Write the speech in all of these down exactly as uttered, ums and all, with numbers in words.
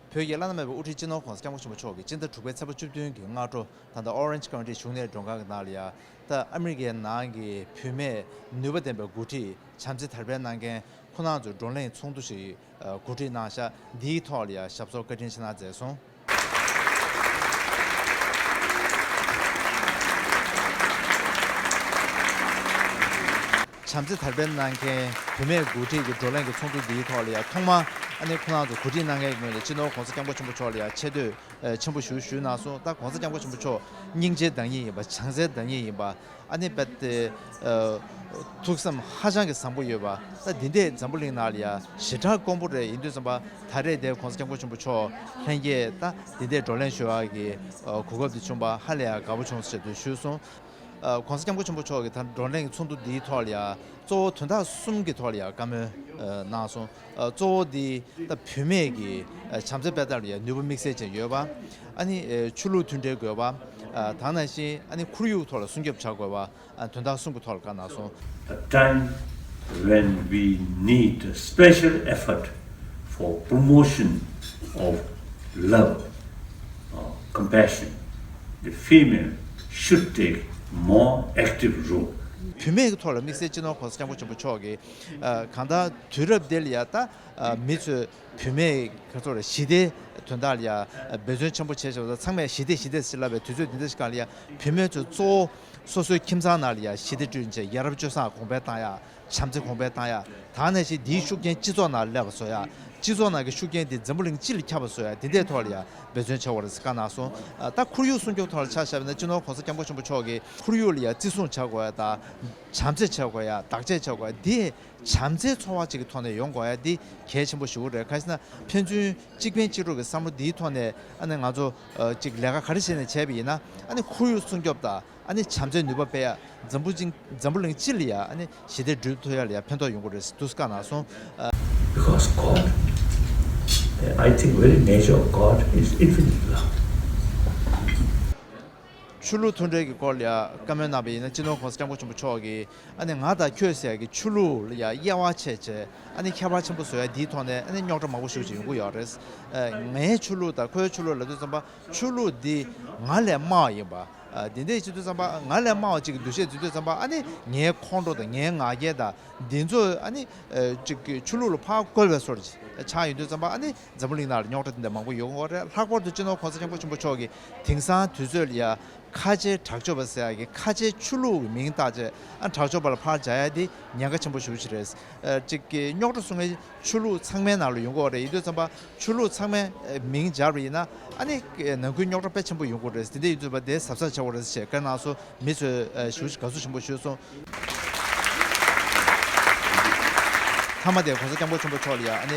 བོད་ཀྱི་བླ་ན་མེད་པའི་དབུ་ཁྲིད་སྤྱི་ནོར་༸གོང་ས་༸སྐྱབས་མགོན་ཆེན་པོ་མཆོག་གིས་སྤྱི་ཟླ་དྲུག་པའི་ཚེས་པ་བཅུ་བདུན་གྱི་སྔ་དྲོ་ད་ལྟ་Orange County་བཞུགས་གནས་མགྲོན་ཁང་གི་ནང་ལ་ཡ། ད་ཨ་མི་རི་ཀའི་ནང་གི་བུད་མེད་ནུས་པ་ལྡན་པའི་འགོ་ཁྲིད་བྱམས་བརྩེ་དར་སྤེལ་གནང་མཁན་ཁོང་རྣམ་ཚོའི་བགྲོ་གླེང་ཚོགས་འདུ་ཞིག་གོ་སྒྲིག་གནང་ཤག་འདིའི་ཐོག་ལ་ཡ་ཞབས་སོར་བཀའ་དྲིན་ཆེ་གནང་མཛད་སོང་། བྱམས་བརྩེ་དར་སྤེལ་གནང་མཁན་བུད་མེད་འགོ་ཁྲིད་ཀྱི་བགྲོ་གླེང་གི་ཚོགས་འདུ་འདིའི་ཐོག་ལ་ཡ་ཐོག་མ་ཨ་ནི་ཁོང་རྣམ་ཚོ་གོ་སྒྲིག་གནང་མཁན་ངོས་ནས་སྤྱི་ནོར་༸གོང་ས་༸སྐྱབས་མགོན་ཆེན་པོ་མཆོག་ལ་ཡ་ཆེ་བསྟོད་ཆེན་པོ་ཞུ་ཞུས་གནང་སོང་། ད་༸གོང་ས་༸སྐྱབས་མགོན་ཆེན་པོ་མཆོག་སྙིང་རྗེའི་བདག་ཉིད་ཡིན་པ། བྱམས་བརྩེའི་བདག་ཉིད་ཡིན་པ། ཨ་ནི་རྦད་དེ་ཨ་ཐུགས་བསམ་ཧ་ཅང་གི་བཟང་པོ་ཡོད་པ། ད་འདི་འདྲས་འཛམ་བུ་གླིང་ནང་ལ་ཡ་ཞེ་དྲག་དཀོན་པོ་རེད། ཡིན་དུས་ཙམ་པ་ད་རེས་དེ་༸གོང་ས་༸སྐྱབས་མགོན་ཆེན་པོ་མཆོག་ལྷན་རྒྱས་ད་འདི་འདྲས་བགྲོ་གླེང་ཞུ་བ་གི་ཨ་གོ་སྐབས་དེ་བྱུང་བ་ཧ་ལས་ཡ་དགའ་པོ་བྱུང་ཟེར་དུ་ཞུས་སོང་། ཨ་༸གོང་ས་༸སྐྱབས་མགོན་ཆེན་པོ་མཆོག་གིས་ད་བགྲོ་གླེང་ཚོགས་འདུ་འདིའི་ཐོག་ལ་ཡ་གཙོ་བོ་དོན་དག་གསུམ་གྱི་ཐོག་ལ་ཡ་བཀའ་མོལ་ཨ་གནང་སོང་། ཨ་གཙོ་བོ་འདི་ད་བུད་མེད་ཀྱི་ཨ་བྱམས་བརྩེ་སྤེལ་ཐབས་ལ་ཡ་ནུས་པ་དམིགས་བསལ་ཅན་ཡོད་པ། ཨ་ནི་ཨ་ཆོས་ལུགས་མཐུན་འབྲེལ་དགོས་པ། ཨ་དེ་ནང་བཞིན་ཨ་ནི་ཁོར་ཡུག་ཐོག་ལ་སྲུང་སྐྱོབ་བྱ་དགོས་པ། ཨ་དོན་དག་གསུམ་གྱི་ཐོག་ལ་བཀའ་གནང་སོང་། A time when we need a special effort for promotion of love, uh, compassion, the female should take more active role. བུད་མེད་ཀྱི་ཐོག་ལ་དམིགས་བསལ་སྤྱི་ནོར་༸གོང་ས་༸སྐྱབས་མགོན་ཆེན་པོ་མཆོག་གིས་ཨ་གང་ལྟར་དུས་རབས་འདི་ལ་ཡ་ད་ཨ་མི་ཚོས་བུད་མེད་ཁ་ཚོར་ཞི་བདེ་དོན་དག་ལ་ཡ་འབད་བརྩོན་ཆེན་པོ་བྱས་བྱས་པ་ཚང་མས་ཞི་བདེ་ཞི་བདེ་ཟེར་ལབ་པའི་དུས་ཚོད་འདི་འདྲ་ཞིག་སྒང་ལ་ཡ་བུད་མེད་ཚོས་གཙོ་བོ་སོ་སོའི་ཁྱིམ་ཚང་ནང་ལ་ཡ་ཞི་བདེ་བསྐྲུན་བྱས་ཡ་རབས་སྤྱོད་བཟང་གོང་འཕེལ་བཏང་ཡ། བྱམས་བརྩེ་གོང་འཕེལ་བཏང་ཡ། ད་ནང་བཞིན་འདིའི་ཤུགས་རྐྱེན་སྤྱི་ཚོགས་ནང་སླེབས་པ་བཟོ་ཡ། སྤྱི་ཚོགས་ནང་གི་ཤུགས་རྐྱེན་དེ་འཛམ་བུ་གླིང་སྤྱི་ལ་ཁྱབ་པ་བཟོ་ཡ། དེ་འདྲའི་ཐོག་ལ་ཡ་འབད་བརྩོན་བྱ་དགོས་རེད་ཟེར་བཀའ་གནང་སོང་། ཨ་ད་ཁོར་ཡུག་སྲུང་སྐྱོབ་ཐོག་ལ་ཆ་བཞག་པ་ན་སྤྱི་ནོར་༸གོང་ས་༸སྐྱབས་མགོན་ཆེན་པོ་མཆོག་གིས་ཁོར་ཡུག་ལ་ཡ་བརྩི་སྲུང་བྱ་དགོས་ཡ་དང་། བྱམས་བརྩེ་བྱ་དགོས་ཡ། བདག་གཅེས་བྱ་དགོས་ཡ། འདི་བྱམས་བརྩེའི་འཚོ་བ་ཅིག་གི་ཐོག་ནས་ཡོང་དགོས་ཡ་འདི་གལ་ཆེན་པོ་ཞིག་རེད། ག་ཅི་ན་ཕན་ཚུན་གཅིག་ཕན་གཅིག་གྲོགས་ཀྱི་བསམ་བློ་འདིའི་ཐོག་ནས་ཨ་ནི་ང་ཚོ་ཨ་ཅིག་ལས་ཀ་ག་རེ་བྱས་ནས་བྱས་པ་ཡིན་ན་ཨ་ནི་ཁོར་ཡུག་སྲུང་སྐྱོབ་དང་། ཨ་ནི་བྱམས་བརྩེའི་ནུས་པ་སྤེལ་ཡ། འཛམ་བུ་གླིང་འཛམ་བུ་གླིང་སྤྱི་ལ་ཡ་ཨ་ནི་ཞི་བདེ་སྒྲུབ་ཐུབ་ཡ་ལ་ཡ་ཕན་ཐོགས་ཡོང་གི་རེད་ཟེར་དུས་བཀའ་གནང་སོང་། ཨ། Because God, I think very nature of God is infinite love. ཆོས་ལུགས་མཐུན་འབྲེལ་གྱི་སྐོར་ལ་ཡ་བཀའ་མོལ་གནང་བ་ཡིན་ན་སྤྱི་ནོར་༸གོང་ས་༸སྐྱབས་མགོན་ཆེན་པོ་མཆོག་གིས་ཨ་ནི་ང་དང་ཁྱོད་ཟེར་ཡ་གི་ཆོས་ལུགས་ལ་ཡ་དབྱེ་བ་ཕྱེ་བྱས་ཨ་ནི་ཁྱད་པར་ཆེན་པོ་བཟོ་ཡ་འདིའི་ཐོག་ནས་ཨ་ནི་རྙོག་དྲ་མང་པོ་ཞེ་པོ་ཅིག་ཡོང་གི་ཡོད་རེད། ཨ་ངའི་ཆོས་ལུགས་དང་ཁོའི་ཆོས་ལུགས་ལབ་དུས་ཙམ་པ་ཆོས་ལུགས་འདི་ང་ལས་དམའ་བ་ཡིན་པ། ཨ་འདི་འདྲས་བྱེད་དུས་ཙམ་པ་ང་ལས་དམའ་བ་ཅིག་གི་འདུ་ཤེས་འཛིན་དུས་ཙམ་པ་ཨ་ནི་ངའི་ཁོང་ཁྲོ་དང་ངའི་ང་རྒྱལ་དང་འདི་ཚོ་ཨ་ནི་ཨ་ཅིག་གི་ཆོས་ལུགས་ལ་ཕར་བཀོལ་བའི་བཟོ་འདྲ་ཅིག་ཆགས་ཡོང་དུས་ཙམ་པ་ཨ་ནི་འཛམ་བུ་གླིང་ནང་ལ་རྙོག་དྲ་འདི་འདྲ་མང་པོ་ཡོང་གི་ཡོད་རེད། ལྷག་པར་དུ་སྤྱི་ནོར་༸གོང་ས་༸སྐྱབས་མགོན་ཆེན་པོ་མཆོག་གིས་དེང་སང་དུས་ཚོད་ལ་ཡ་ཁ་ཆེ་དྲག་སྤྱོད་པ་ཟེར་ཡ་གི་ཁ་ཆེ་ཆོས་ལུགས་ཀྱི་མིང་བཏགས་བྱས་ཨ་དྲག་སྤྱོད་པ་ལ་ཕར་སྦྱར་ཡ་འདི་ཉེན་ཁ་ཆེན་པོ་ཞེ་པོ་ཅིག་རེད། ཨ་ཅིག་གི་རྙོག་དྲ་བཟོ་མཁན་ཆོས་ལུགས་ཚང་མའི་ནང་ལ་ཡོང་གི་ཡོད་རེད། ཡིན་དུས་ཙམ་པ་ཆོས་ལུགས་ཚང་མའི་མིང་སྦྱར་བ་ཡིན་ན་ཨ་ནི་ནང་ཁུལ་རྙོག་དྲ་དཔེ་ཆེན་པོ་ཡོང་གི་རེད། དེ་འདྲ་ཡིན་དུས་ཙམ་པ་དེ་གཟབ་གཟབ་བྱེད་དགོས་རེད་ཟེར་བཀའ་གནང་སོང་། མི་ཚོས་ཞེ་པོ་ཅིག་དགའ་བསུ་ཆེན་པོ་ཞུས་སོང་། མཐའ་མ་དེ་༸གོང་ས་༸སྐྱབས་མགོན་ཆེན་པོ་མཆོག་ལ་ཡ་ཨ་ནི་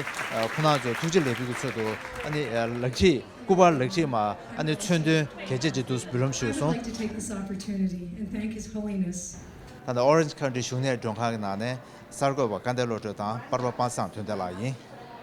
ཁོང་རྣམ་ཚོས་ཐུགས་རྗེ་ལེགས་འབུལ་གྱི་ཚུལ་དུ་ཨ་ནི་ལག་ཁྲིད་སྐུ་པར་ལག་ཁྲིད་མ་ཨ་ནི་མཚོན་དོན་གལ་ཆེ་ཅིག་འདུག་འབུལ་ལམ་ཞུས་སོང་། I'd like to take this opportunity and thank His Holiness. ད་ལྟ་Orange County་བཞུགས་གནས་མགྲོན་ཁང་གི་ནང་ནས་གསར་འགོད་པ་སྐལ་ལྡན་བློ་གྲོས་དང་པར་པ་དཔལ་བཟང་དོན་ལྡན་ལགས་ཡིན།